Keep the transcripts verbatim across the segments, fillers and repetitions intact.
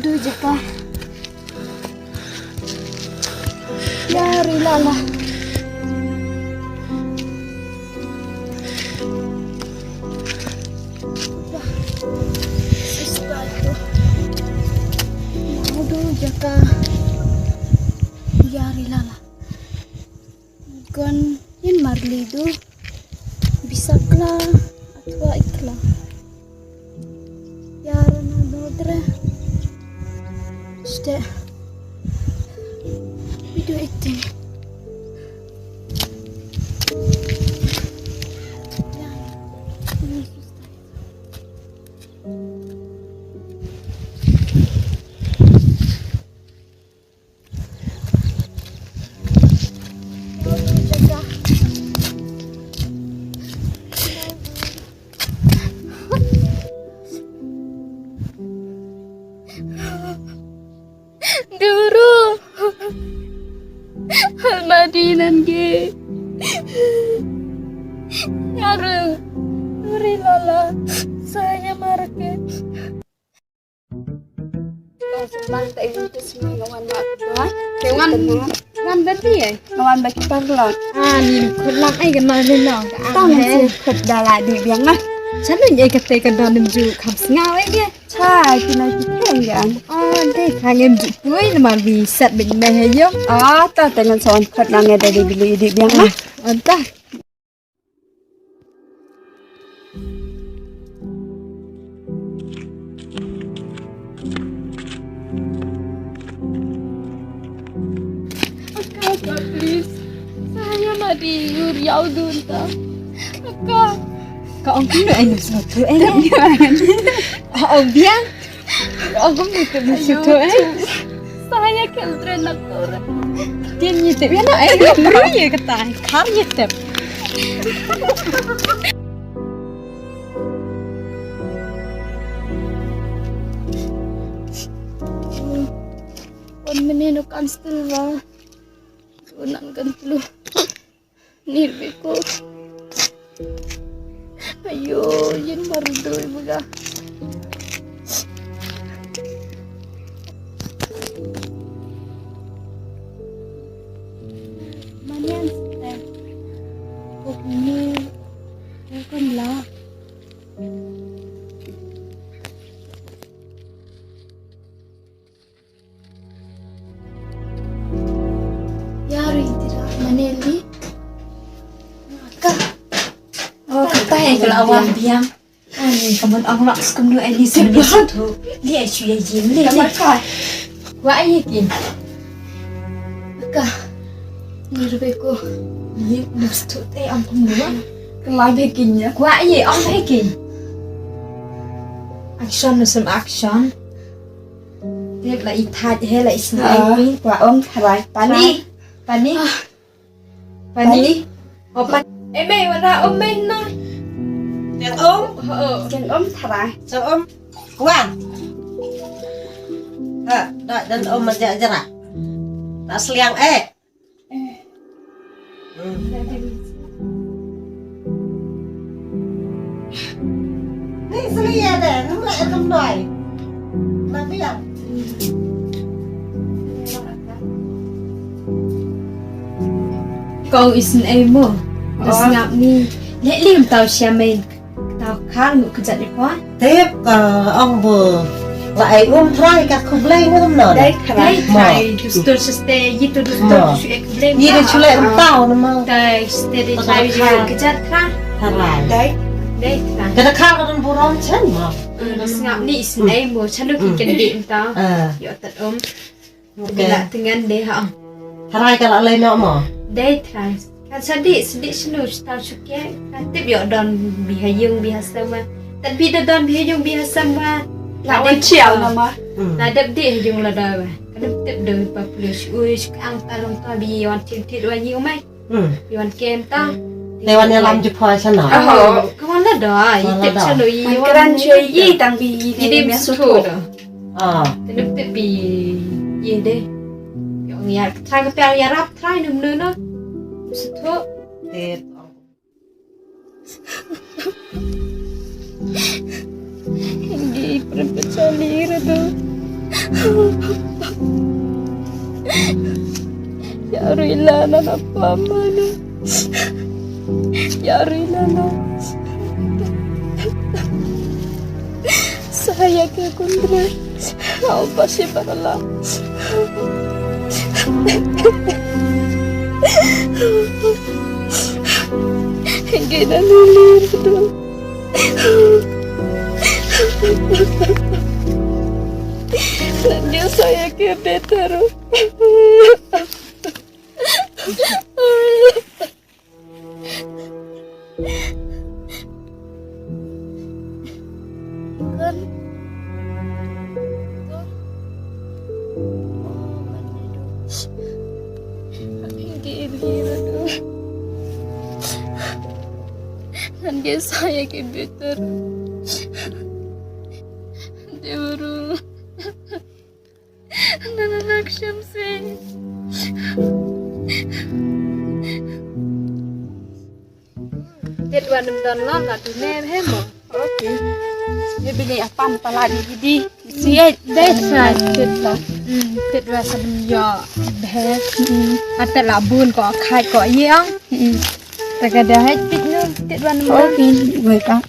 Du jaka. Ïa ri lala. Sister tu. Du jaka. Ïa ri lala. Gon in marli du. Bisakla atwa ikla. Yarana dodra. Ste. Video editing. Ya. Ini susah. Duru. Almadi nan ge. Ngarung. Duri lala. Saya marke. Kong sumang ta ibu tu sumang ngawan mak. Te wan wan beti eh. Ngawan baki parlok. Ah ni khut lam ai kan mal ni no. Tang si khut dala di biang ah. Chanu ni kate ka don nim ju kham sngaw ai ge. Chai ki na ki theng gan. Ah de khang em ju pui na mar bi sat bit me he yo. Ah ta te ngan son khut na nge de di bili di biang ah. Ah ta. Aka, aka, please. Saya mati ur yau dun ta. Aka. Ka ong kino ai nus tu ai. Ong biang. Ong ni tu nus tu ai. Saya keldren nak ora. Dia ni tip ya na ai. Bru ye kata. Kar ye tip. One minute no kan still wa. Unan kan tlu. Nir biko. Ayo, yin mardu ibuga. Manian ste. Kok ni. Kok la. Yari tira maneli. Ka. Oh, kata ya kalau awam biang. Ani kaman ang lak skum nu ani sini satu. Dia shu ya jim ni. Wa ayi ki. Ka. Ni rubeko. Ni mustu te ampun dua. Kelam bekin ya. Wa ayi ang bekin. Action no sem action. Tip la i thait he la i snai. Wa ong tharai pani. Pani. Pani. O pani. Eh mei wa ra om mei na. Jan om. Ho. Jan om tharai. Jan om. Wan. Ha, da dan om ma ja jara. Ta sliang eh. Ni sli ya de, nang la etum doi. Na biang. Kong isin ei mo. Sngap ni. Leh lim tau siamai. Tau khar mu kejat ni poi. Tip ka ong bu. La ai um trai ka khublei ngam no. Dai trai. Dai trai. Dustur seste yi tu dustur su ek khublei. Yi de chule um tau nama. Dai seste de trai yi kejat khar. Trai. Dai. Dai trai. Kada khar ka don burom chen mo. Sngap ni isnei mo chanu ki ken di um tau. Yo tat um. Bila tengan deh ha. Tharai ka la lei noh mo. Dei tharai. Kan sadi sadi snu sta chuke. Kan tip yo don biha yung biha sama. Tad bi da don biha yung biha sama. La wan chial nama. La dep di ha yung la da ba. Kan tip do pa plus ui chuk ang ta long ta bi wan tin tit wan yi umai. Wan kem ta. Te wan ya lam ju pha sana. Oh, ka wan la da. Yi tip sanu yi wan kran che yi tang bi yi de mi su tu. Ah. Te nup tip bi ye de. Yong ya tra ka pya ya rap tra num nu no. Sutho. Te. Ngi prem pechali re tu. Lana na pamana. Yari lana. Saya ke kundre. Alba si barala. Gina lilir tu. Dia saya ke better. Kan. Kan. Kan. Kan. Kan. Kan. Kan. Kan. Nana nak shamsi. Tet wan ym don lon la tu ne he mo. Okay. Ye bini apan pala di di. Si ai dai sa tet la. Hmm, tet wa sa bini yo. Bhe. Hmm. Ata la bun ko khai ko ye ang. Hmm. Taga da hai tet no tet wan. Okay, wei ka.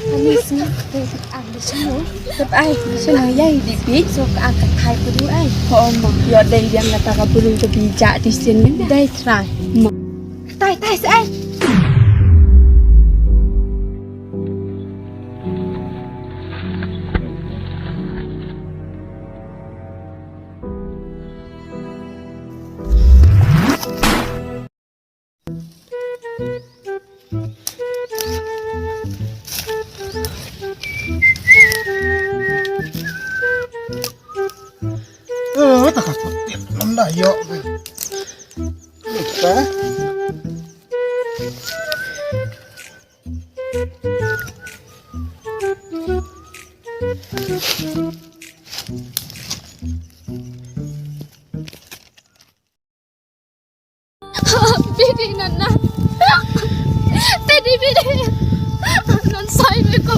Ani sini, eh, ah, di sini. Tep ai, di sini ya di pi. So ka ka thai ko du ai. Ko ma. Yo dei yang kata ka bulu to bi ja di sini. Dei try. Ma. Tai tai sai. Eh, ta ka tu. Nanda yo. Ta. Bidi nana. Bidi, bidi. Nan sai me ko.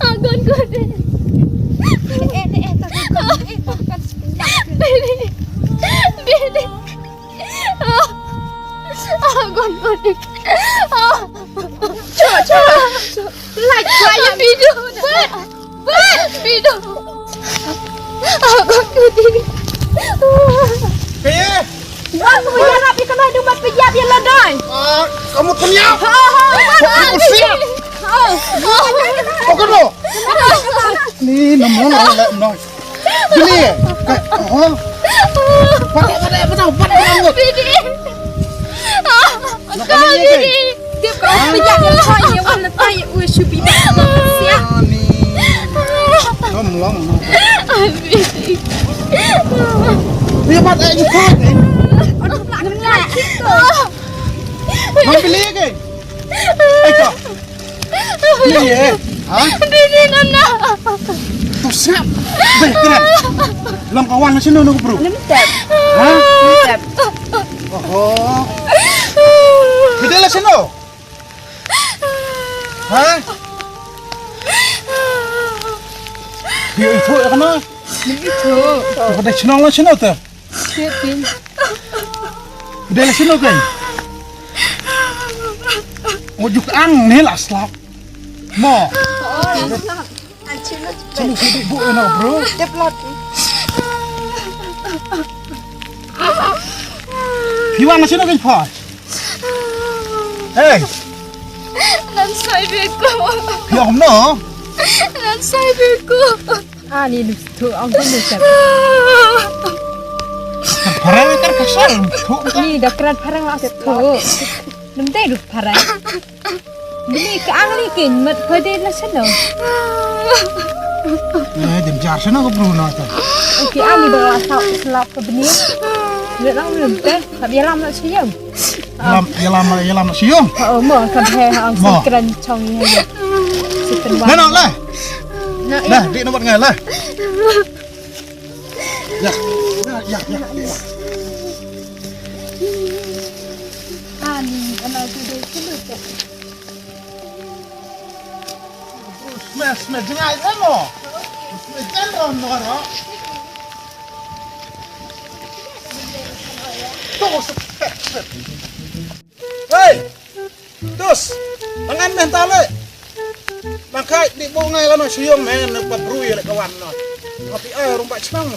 Agon ko de. Eh, eh, eh, takut, eh, takut. Bidi. Bidi. Agon ko de. Cho, cho. Like, like. Bidi. Bidi. Agon ko de. Kaya. Bang, kamu ya rapi kena dua mat pejap ya ladai. Ah, kamu pun ya. Ha, ha, ha. Kamu siap. Ha. Kau kena. Ni nama lah, lah, nah. Bini. Kau, ha. Pada, pada, pada, pada, pada. Bini. Ah, kau bini. Dia kau pejap ya, kau ya, wan letai ya, ui, shubi dah. Siap. Ni. Kamu long. Bini. Dia pada, eh, you can't, eh. Aduh, nak kena. Nang beli ke? Eh, kau. Beli, eh? Ha? Bini nana. Tu siap. Deh, keren. Long kawan sini nunggu bro. Limited. Ha? Limited. Oho. Beli lah sini. Ha? Dia itu ya kena. Itu. Pada channel lah channel tu. Siapin. Udah lah sini kan. Ujuk ang ni lah slap. Mo. Oh, slap. Channel sini bu eno bro. Dia pelat. Iwan lah sini kan pa. Hey. Nan sai beko. Ya no. Nan sai beko. Ani nus tu ang kan nus. Parang kan kasar tu. Ni dah kerat parang lah tu. Num te du parang. Bini ka ang ni kin mat pade la sano. Eh, dem jar sano ko bro na ta. Ki ani ba sa slap ka bini. Ni lang num te. Ka bia lam na siyam. Yalam, yalam, yalam na siyong. Oh, mo, ka bhe ha ang mo. Kren chong ni. Sipen wan. Nah, nah, lah. Nah, di nomor ngai lah. Ya, ya, ya, ya. Ani, ana tu dei tu tu. Smash, smash, jangan, eh, mo. Smash, jangan, mo, mo. Tus. Hey! Tus! Tangan meh tale! Nang kai di bu ngai lano suyong meh ne pat brui le kawan no. Ngapi ai rumba chang.